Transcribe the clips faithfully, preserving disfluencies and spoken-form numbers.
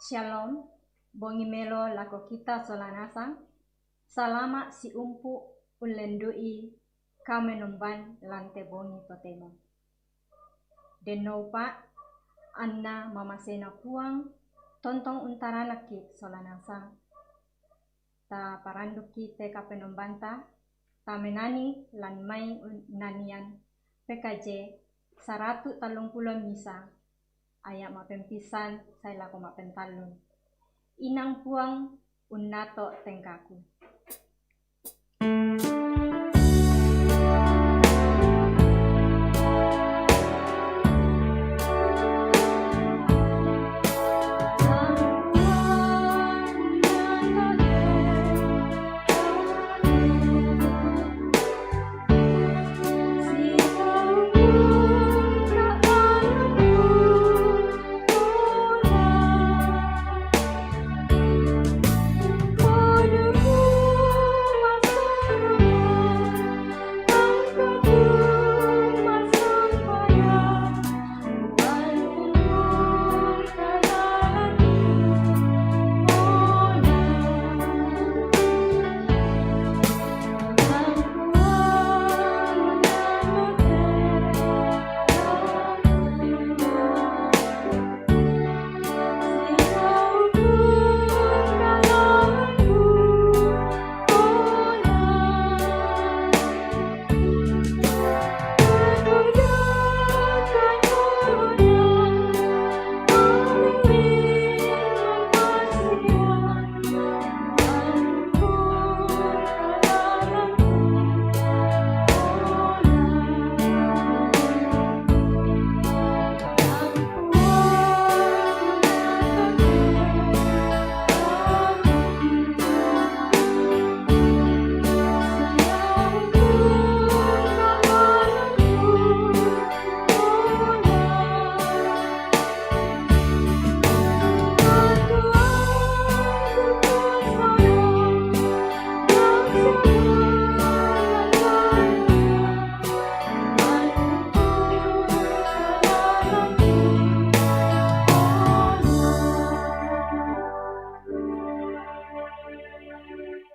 Shalom, bongi melo lako kita sola nasang. Salama' siumpu' ullendu'i kamenomban lante bongi totemo. Denno upa' anna mamasena Puang, tontong untaranakki' sola nasang. Taparandukki' te kapenombanta, tamenani lan mai nanian P K J saratu' tallung pulo misa, aya' ma'pempisan sae lako ma'pentallun. Inang Puang unnato' tengkaku.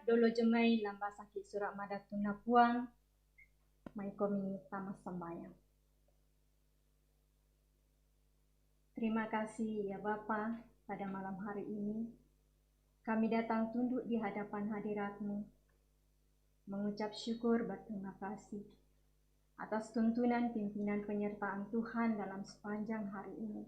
Dolo jemai lambasaki' sura' madatunna Puang, maikomi tama sambayang. Terima kasih ya Bapa, pada malam hari ini kami datang tunduk di hadapan hadirat-Mu, mengucap syukur berterima kasih atas tuntunan pimpinan penyertaan Tuhan dalam sepanjang hari ini.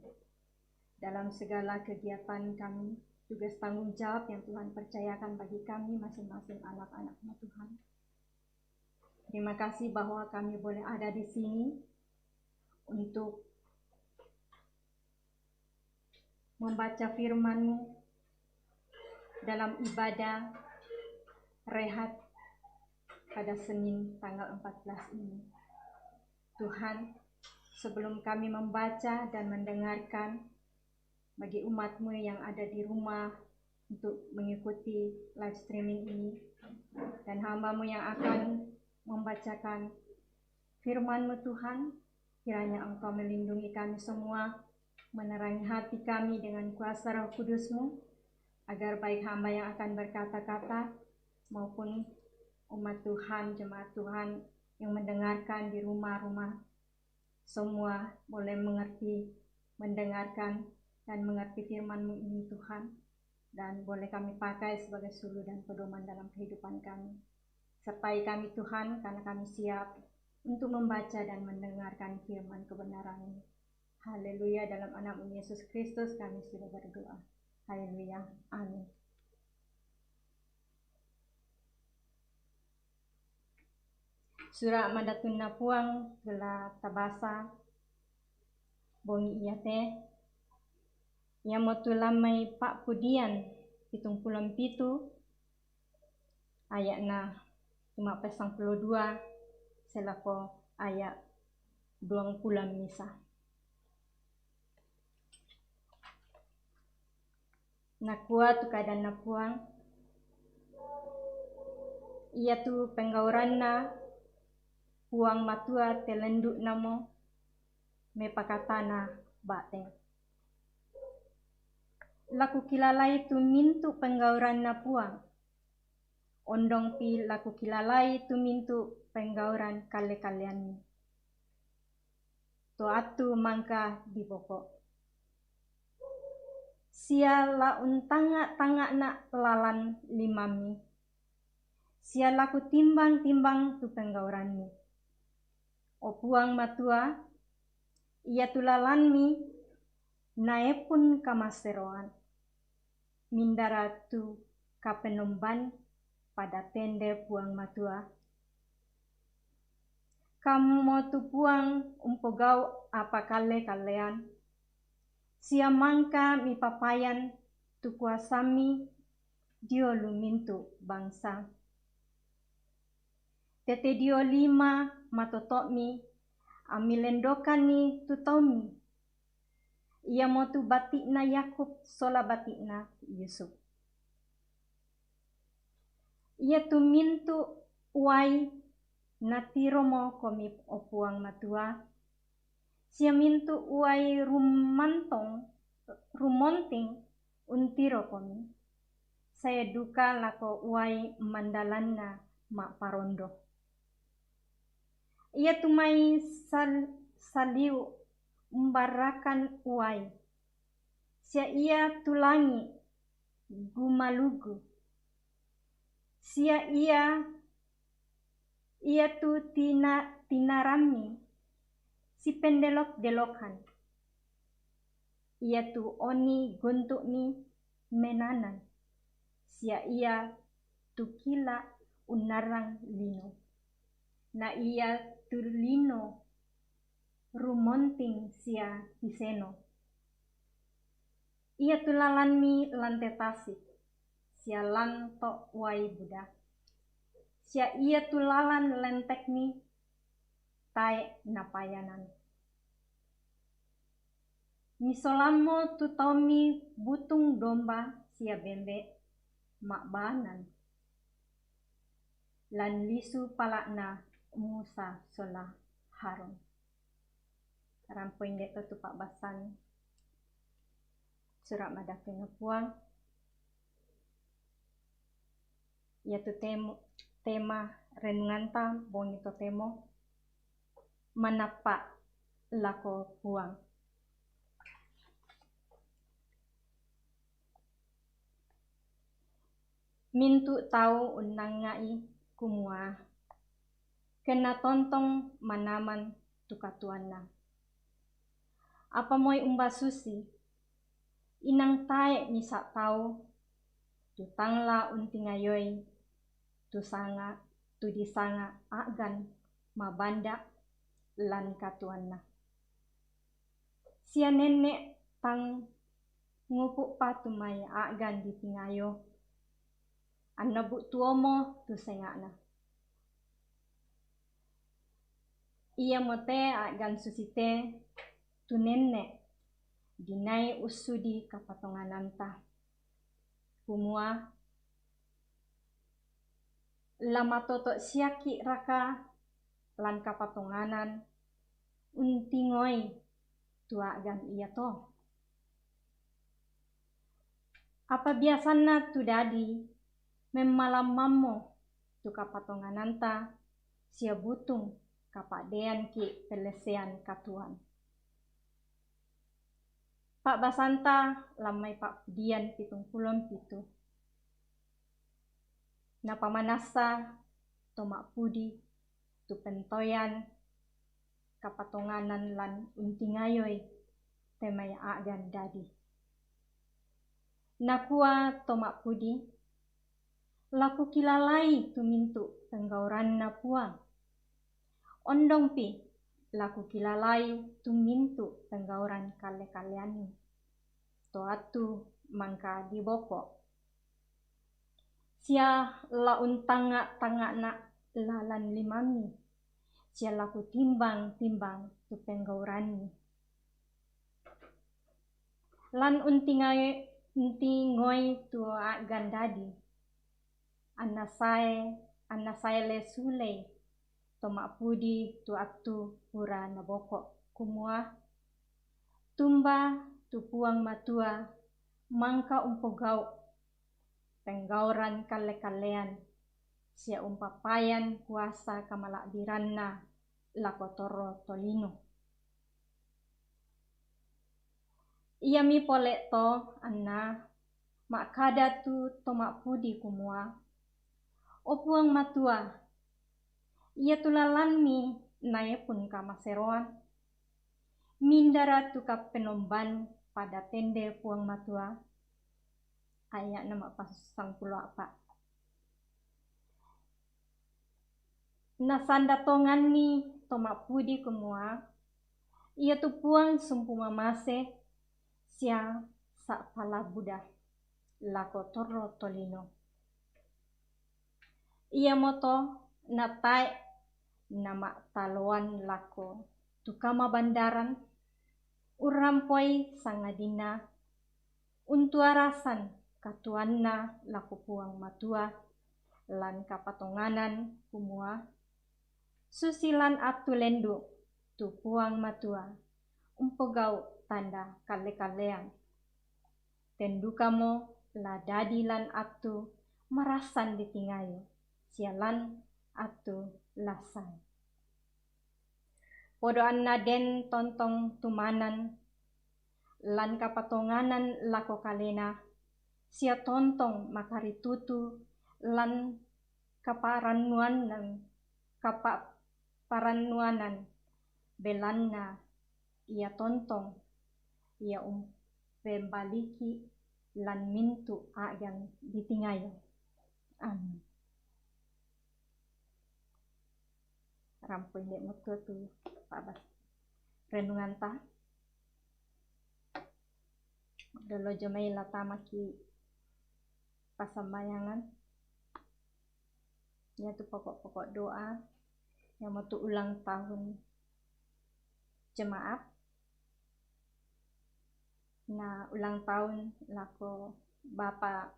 Dalam segala kegiatan kami, tugas tanggung jawab yang Tuhan percayakan bagi kami masing-masing anak-anak-Mu Tuhan. Terima kasih bahwa kami boleh ada di sini untuk membaca firman-Mu dalam ibadah rehat pada Senin tanggal empat belas ini. Tuhan, sebelum kami membaca dan mendengarkan, bagi umat-Mu yang ada di rumah untuk mengikuti live streaming ini, dan hamba-Mu yang akan membacakan firman-Mu, Tuhan, kiranya Engkau melindungi kami semua, menerangi hati kami dengan kuasa Roh Kudus-Mu, agar baik hamba yang akan berkata-kata maupun umat Tuhan, jemaat Tuhan yang mendengarkan di rumah-rumah, semua boleh mengerti, mendengarkan, dan mengerti firman-Mu ini, Tuhan, dan boleh kami pakai sebagai suluh dan pedoman dalam kehidupan kami. Sertai kami, Tuhan, karena kami siap untuk membaca dan mendengarkan firman kebenaran-Mu. Haleluya, dalam Anak-Mu Yesus Kristus kami sudah berdoa. Haleluya. Amin. Sura' madatunna Puang, kela tabasa bongi iate, iamotu lan mai Pa'pudian pitung pulo pitu, aya'na lima belas sampulo dua, sae lako aya' duang pulo misa. Nakua tu kadanna Puang, iatu penggauranna Puang Matua te lendu'namo mepakatana ba'teng. La kukilalai tu mintu' penggauranna Puang, ondongpi la kukilalai tu mintu' penggauran kalle-kalleanni. To attu mangka diboko'. Sia la untangnga'-tangnga'na' lalan limammi, sia la kutimbang-timbang tu penggauranni. O Puang Matua, iatu lalanmi naepun kamasseroan, mindara tu kapenomban pada tende Puang Matua. Kamumo tu Puang umpogau' apa kalle-kallean, sia mangka mipapayan tu kuasammi dio lu mintu' bangsa. Tete dio lima matoto'mi, ammilendokanni tu taummi, iamotu bati'na Yakub sola bati'na Yusuf. Iatu mintu' uai natiromokomi, o Puang Matua, sia mintu' uai rumantong, rumonting untirokomi, sae duka lako uai mandalanna ma'parondo. Iatu mai sal-, saliu' umbarrakan uai, sia iatu langi' gumalugu, sia ia, iatu tina-, tinarammi sipendelok-delokan, iatu oni guntu'mi menanan, sia iatu kila' unnarrang lino, na iatu lino rumonting sia tiseno. Iatu lalanmi lan te tasik, sia lan to' uai buda, sia iatu lalan lentekmi tae' napayanan. Misolammo tu taummi butung domba sia bembe' ma'banan, lan lisu pala'na Musa sola Harun. Rampo inde to tu pa'basan sura' madakkena Puang. Iatu tem-, tema renunganta bongi totemo, manappa' lako Puang. Mintu' tau unnangnga'i kumua, kenna tontong manaman tu katuoanna. Apa moi umba susi, inang tae' misa' tau tu tang la untingayoi tu sanga-, tu disanga a'gan mabanda' lan katuoanna. Sia nenne' tang ngupu'pa tu mai a'gan ditingayo, annabbu' tuomo tu senga'na. Iamote a'gan susite tu nenne' dinai ussudi kapatongananta, kumua, la matoto' siakki' raka lan kapatonganan untingoi tu a'gan iato? Apa biasanna tu dadi memmalammammo tu kapatongananta sia butung kapa'deangki' pellessean katuoan. Pa'basanta lan mai Pa'pudian pitung pulo pitu. Napamanassa to ma'pudi tu pentoean kapatonganan lan untingayoi te mai a'gan dadi. Nakua to ma'pudi, "La kukilalai tu mintu' penggauranna Puang. Ondongpi la kukilalai tu mintu' penggauran kalle-kalleanni. To attu mangka diboko'. Sia la untangnga'-tangnga'na' lalan limammi, sia la kutimbang-timbang tu penggauranni. Lan untingai-, untingoi tu a'gan dadi, annasae, annasae le sulei to ma'pudi tu attu pura naboko', kumua, tumba tu Puang Matua mangka umpogau' penggauran kalle-kallean, sia umpapayan kuasa kamala'biranna lako torro tolino. Iami pole to anna ma'kada tu to ma'pudi kumua, O Puang Matua, iatu lalanmi naepun kamaseroan, mindara tu kapenomban pada tende Puang Matua. Ayat nama pasangpulo apa. Nasanda tonganni to ma'pudi kumua, iatu Puang sumpu mamase sia sa'palabuda lako torro tolino. Iamoto natae' nama'taloan lako tu kamabandaran, urrampoi sangadinna untuarasan katuoanna lako Puang Matua lan kapatonganan kumua, susi lan attu lendu' tu Puang Matua umpogau' tanda kalle-kallean. Ten dukamo la dadi lan attu marassan ditingayo, sia lan attu la sae. Podo anna den tontong tumanan lan kapatonganan lako kalena, sia tontong makaritutu lan kaparannuanan, kapaparannuanan, belanna ia tontong ia umpembaliki lan mintu' a'gan ditingayo. Amin. Rampoi nde' motto tu pa'bas renunganta. Dolo jomai la tamaki' passambayangan. Iatu pokok-pokok doa, iamotu ulang tahun jemaat. Na ulang tahun lako Bapak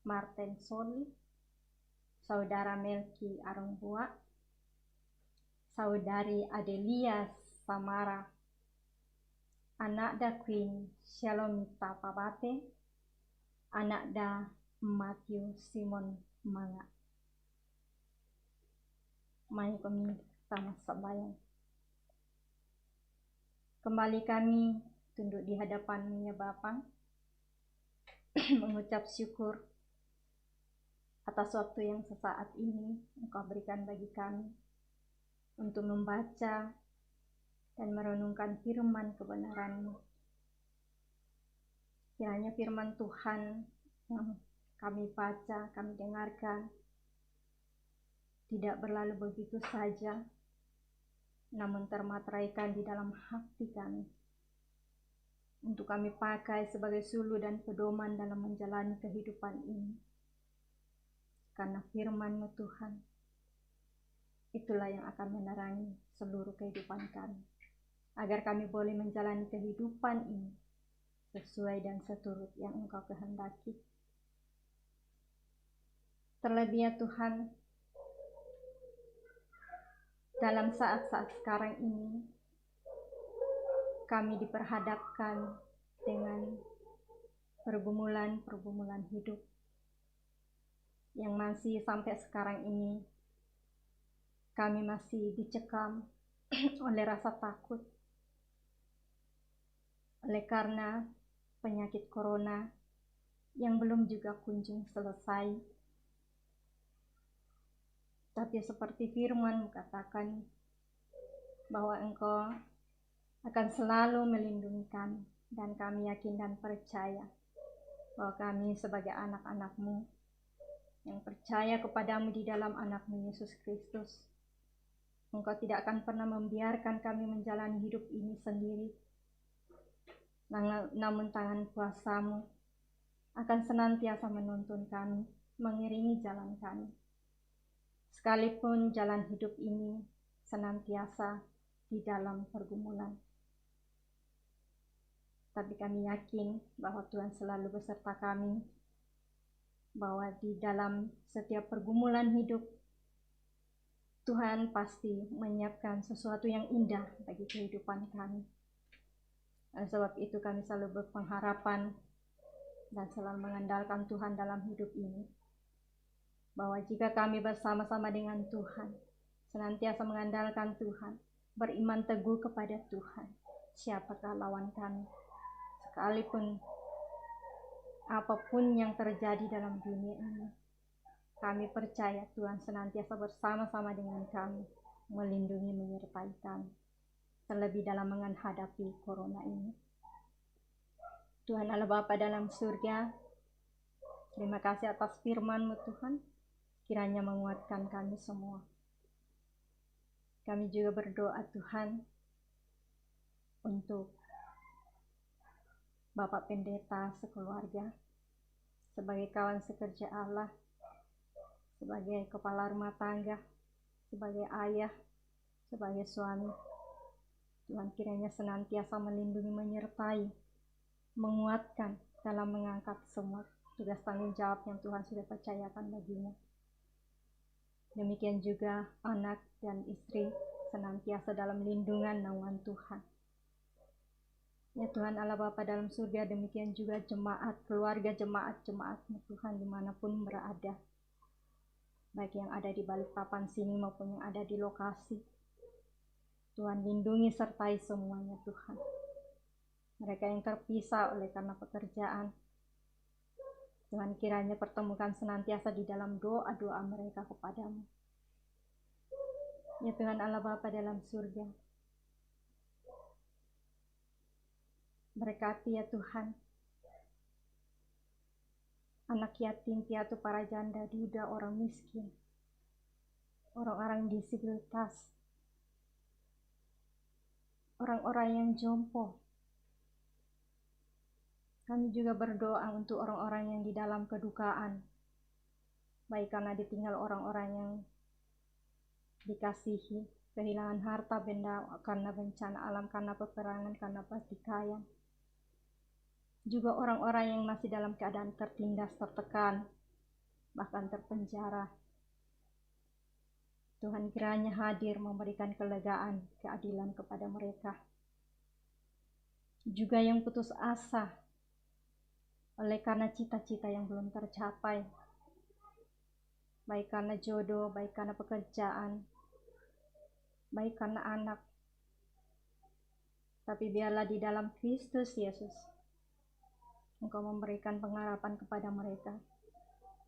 Martin Soli, Saudara Melki Arungbua, Saudari Adelia Samara, anakda Queen Shalomita Pabate, anakda Matthew Simon Manga. Mai kami sama sambayang. Kembali kami tunduk di hadapan-Mu, ya Bapa, mengucap syukur atas waktu yang sesaat ini Engkau berikan bagi kami untuk membaca dan merenungkan firman kebenaran-Mu. Kiranya firman Tuhan yang kami baca, kami dengarkan, tidak berlalu begitu saja, namun termateraikan di dalam hati kami, untuk kami pakai sebagai sulu dan pedoman dalam menjalani kehidupan ini. Karena firman-Mu, Tuhan, itulah yang akan menerangi seluruh kehidupan kami, agar kami boleh menjalani kehidupan ini sesuai dan seturut yang Engkau kehendaki. Terlebih, ya Tuhan, dalam saat-saat sekarang ini, kami diperhadapkan dengan pergumulan-pergumulan hidup yang masih sampai sekarang ini kami masih dicekam oleh rasa takut oleh karena penyakit corona yang belum juga kunjung selesai. Tapi seperti firman-Mu katakan bahwa Engkau akan selalu melindungi kami, dan kami yakin dan percaya bahwa kami sebagai anak-anak-Mu yang percaya kepada-Mu di dalam Anak-Mu Yesus Kristus, Engkau tidak akan pernah membiarkan kami menjalani hidup ini sendiri. Nang-, namun tangan kuasa-Mu akan senantiasa menuntun kami, mengiringi jalan kami. Sekalipun jalan hidup ini senantiasa di dalam pergumulan, tapi kami yakin bahwa Tuhan selalu beserta kami, bahwa di dalam setiap pergumulan hidup, Tuhan pasti menyiapkan sesuatu yang indah bagi kehidupan kami. Oleh sebab itu, kami selalu berpengharapan dan selalu mengandalkan Tuhan dalam hidup ini, bahwa jika kami bersama-sama dengan Tuhan, senantiasa mengandalkan Tuhan, beriman teguh kepada Tuhan, siapakah lawan kami? Sekalipun apapun yang terjadi dalam dunia ini, kami percaya Tuhan senantiasa bersama-sama dengan kami, melindungi, menyertai kami, terlebih dalam menghadapi corona ini. Tuhan Allah Bapa dalam surga, terima kasih atas firman-Mu, Tuhan. Kiranya menguatkan kami semua. Kami juga berdoa, Tuhan, untuk Bapak Pendeta sekeluarga, sebagai kawan sekerja Allah, sebagai kepala rumah tangga, sebagai ayah, sebagai suami. Tuhan kiranya senantiasa melindungi, menyertai, menguatkan dalam mengangkat semua tugas tanggung jawab yang Tuhan sudah percayakan baginya. Demikian juga anak dan istri senantiasa dalam lindungan naungan Tuhan. Ya Tuhan Allah Bapa dalam surga, demikian juga jemaat, keluarga jemaat, jemaat-Mu Tuhan dimanapun berada. Baik yang ada di Balikpapan sini maupun yang ada di lokasi. Tuhan lindungi sertai semuanya Tuhan. Mereka yang terpisah oleh karena pekerjaan, Tuhan kiranya pertemukan senantiasa di dalam doa-doa mereka kepada-Mu. Ya Tuhan Allah Bapa dalam surga, berkati ya Tuhan anak yatim piatu, para janda, duda, orang miskin, orang-orang disabilitas, orang-orang yang jompo. Kami juga berdoa untuk orang-orang yang di dalam kedukaan, baik karena ditinggal orang-orang yang dikasihi, kehilangan harta benda karena bencana alam, karena peperangan, karena pertikaian. Juga orang-orang yang masih dalam keadaan tertindas, tertekan, bahkan terpenjara. Tuhan kiranya hadir memberikan kelegaan, keadilan kepada mereka. Juga yang putus asa oleh karena cita-cita yang belum tercapai, baik karena jodoh, baik karena pekerjaan, baik karena anak. Tapi biarlah di dalam Kristus Yesus, Engkau memberikan pengharapan kepada mereka,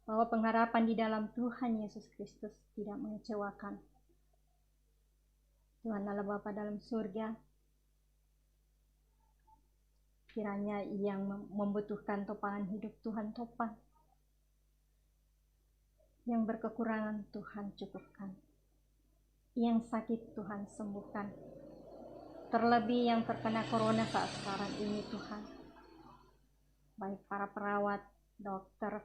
bahwa pengharapan di dalam Tuhan Yesus Kristus tidak mengecewakan. Tuhan Allah Bapa dalam surga, kiranya yang mem-, membutuhkan topangan hidup, Tuhan topan. Yang berkekurangan, Tuhan cukupkan. Yang sakit, Tuhan sembuhkan. Terlebih yang terkena corona saat sekarang ini, Tuhan. Baik para perawat, dokter,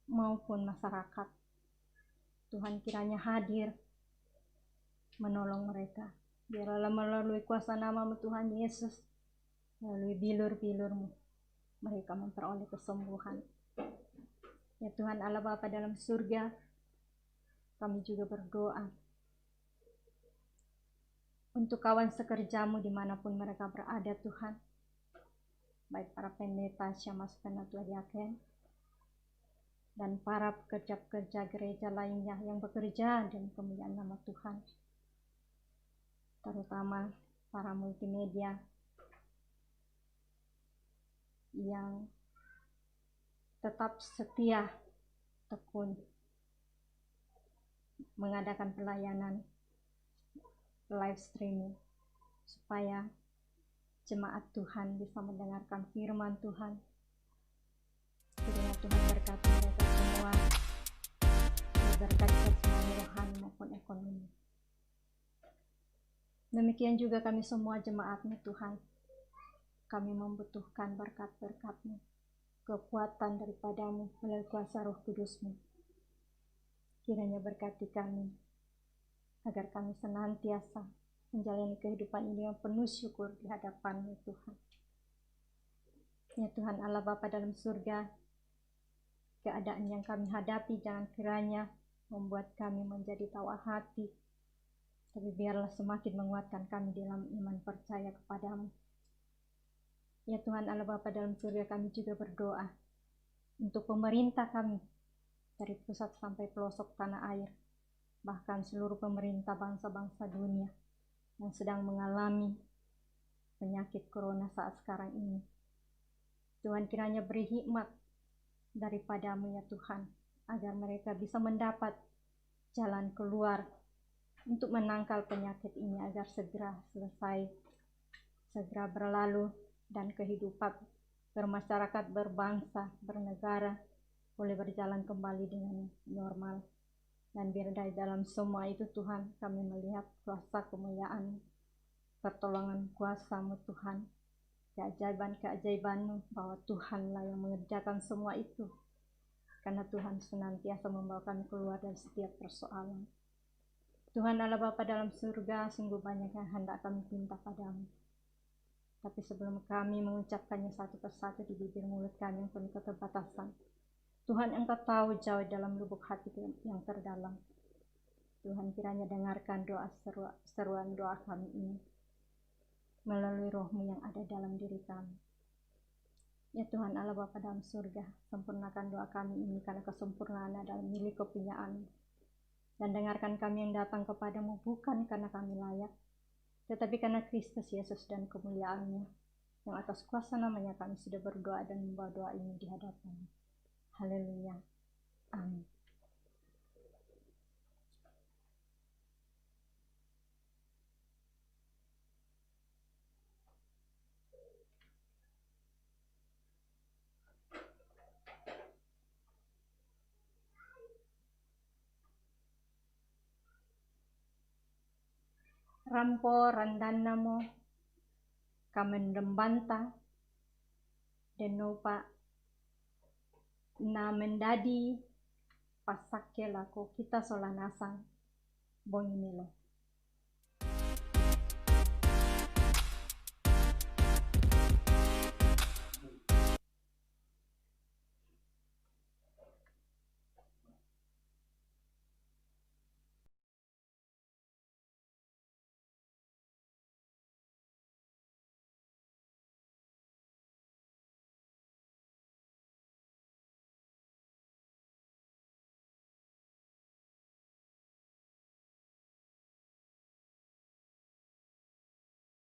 maupun masyarakat. Tuhan kiranya hadir menolong mereka. Biarlah melalui kuasa nama-Mu Tuhan Yesus, melalui bilur-bilur-Mu, mereka memperoleh kesembuhan. Ya Tuhan Allah Bapa dalam surga, kami juga berdoa untuk kawan sekerja-Mu dimanapun mereka berada, Tuhan. Baik para pendeta, syama sepenuh Tuhan diaken, dan para pekerja-pekerja gereja lainnya yang bekerja demi kemuliaan nama Tuhan. Terutama para multimedia yang tetap setia, tekun mengadakan pelayanan live streaming, supaya jemaat Tuhan bisa mendengarkan firman Tuhan. Kiranya Tuhan berkati mereka semua, berkati pertumbuhan rohani maupun ekonomi. Demikian juga kami semua jemaat-Mu, Tuhan. Kami membutuhkan berkat-berkat-Mu, kekuatan daripada-Mu melalui kuasa Roh Kudus-Mu. Kiranya berkati kami, agar kami senantiasa menjalani kehidupan ini dengan penuh syukur di hadapan-Mu, Tuhan. Ya Tuhan Allah Bapa dalam surga, keadaan yang kami hadapi jangan kiranya membuat kami menjadi tawar hati, tapi biarlah semakin menguatkan kami dalam iman percaya kepada-Mu. Ya Tuhan Allah Bapa dalam surga, kami juga berdoa untuk pemerintah kami dari pusat sampai pelosok tanah air, bahkan seluruh pemerintah bangsa-bangsa dunia yang sedang mengalami penyakit corona saat sekarang ini. Tuhan, kiranya beri hikmat daripada-Mu, ya Tuhan, agar mereka bisa mendapat jalan keluar untuk menangkal penyakit ini agar segera selesai, segera berlalu, dan kehidupan bermasyarakat, berbangsa, bernegara boleh berjalan kembali dengan normal. Dan biar dari dalam semua itu, Tuhan, kami melihat kuasa kemuliaan, pertolongan kuasa-Mu, Tuhan, keajaiban-keajaiban-Mu, bahwa Tuhanlah yang mengerjakan semua itu. Karena Tuhan senantiasa membawa kami keluar dari setiap persoalan. Tuhan Allah Bapa dalam surga, sungguh banyak yang hendak kami pinta pada-Mu. Tapi sebelum kami mengucapkannya satu persatu di bibir mulut kami yang penuh keterbatasan, Tuhan, Engkau tahu jauh dalam lubuk hati yang terdalam. Tuhan, kiranya dengarkan doa seru-, seruan doa kami ini melalui Roh-Mu yang ada dalam diri kami. Ya Tuhan Allah Bapa dalam surga, sempurnakan doa kami ini karena kesempurnaan adalah milik kepunyaan. Dan dengarkan kami yang datang kepada-Mu bukan karena kami layak, tetapi karena Kristus Yesus dan kemuliaan-Nya, yang atas kuasa nama-Nya kami sudah berdoa dan membawa doa ini di hadapan-Mu. Haleluya. Amin. Rampo randanna mo, kamen rembanta, denopa na mendadi passakke lako kita sola nasang bongi melo.